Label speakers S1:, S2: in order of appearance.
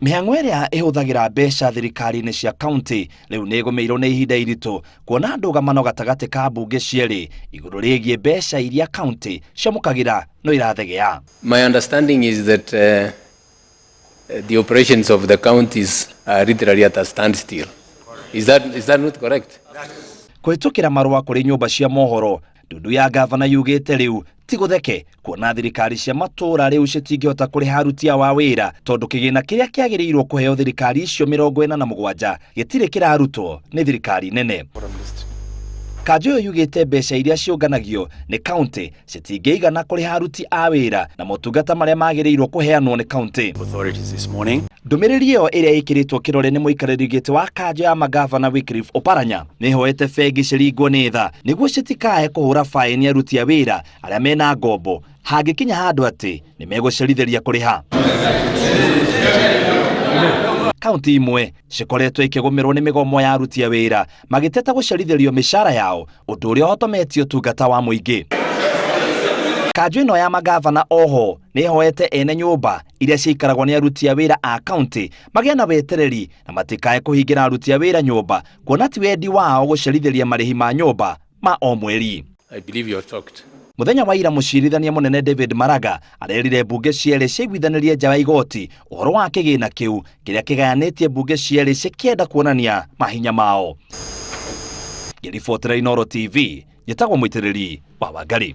S1: Mĩhang'o ĩrĩa ĩhũthagĩra mbeca thirikari-inĩ cia kaunti rĩu nĩ ĩgũmĩirwo nĩ ihinda iritũ kuona ndũgamano gatagatĩ ka mbunge cierĩ igũrũ rĩgiĩ mbeca iria kaunti ciamũkagĩra no irathegea.
S2: My understanding is that the operations of the counties are literally at a standstill. Is that not correct?
S1: Kũhĩtũkĩra marũa kũrĩ nyũmba cia mohoro, ndundu ya gavana yugĩte rĩu ti gũtheke kuona thirikari cia matũũra rĩu citingĩhota kũrĩha aruti ao a wĩra tondũ kĩgĩna kĩrĩa kĩagĩrĩirwo kũheo thirikari icio 47 gĩtirĩ kĩrarutwo nĩ thirikari nene. Kanjũ ĩyo yugĩte mbeca iria ciũnganagio nĩ kaunti citingĩigana kũrĩha aruti a wĩra na motungata marĩa magĩrĩirwo kũheanwo nĩ kaunti.
S3: Authorities this morning.
S1: Ndũmĩrĩri ĩyo ĩrĩa ĩkĩrĩtwo kĩrore nĩ mũikarĩri gĩtĩ wa kanjũ ya magavana Wycliffe Oparanya nĩ ĩhoete bengi ciringwo nĩ tha nĩguo citikae kũhũra faĩni aruti a wĩra arĩa mena ngombo hangĩkinya handũ atĩ nĩ megũcerithĩria kũrĩha. Kaunti imwe cikoretwo ikĩgũmĩrwo nĩ mĩgomo ya aruti a wĩra magĩteta gũcerithĩrio mĩcara yao, ũndũ ũrĩa ũhotometie ũtungata wa mũingĩ. Kanjũ ĩno ya magavana oho nĩ ĩhoete ene nyũmba iria ciikaragwo nĩ aruti a wĩra a kaunti magĩe na wetereri na matikae kũhingĩra aruti a wĩra nyũmba kuona ti wendi wao gũcerithĩria marĩhi ma nyũmba ma o mweri.
S2: I believe you have talked.
S1: Mũthenya wa ira, mũcirithania mũnene David Maraga arerire mbunge cierĩ ciaiguithanirie nja wa igoti ũhoro wa kĩgĩna kĩu kĩrĩa kĩgayanĩtie mbunge cierĩ cikĩenda kuonania mahinya mao. Ngĩribotera Inooro TV, njĩtagwo Mũitĩrĩri wa Wangari.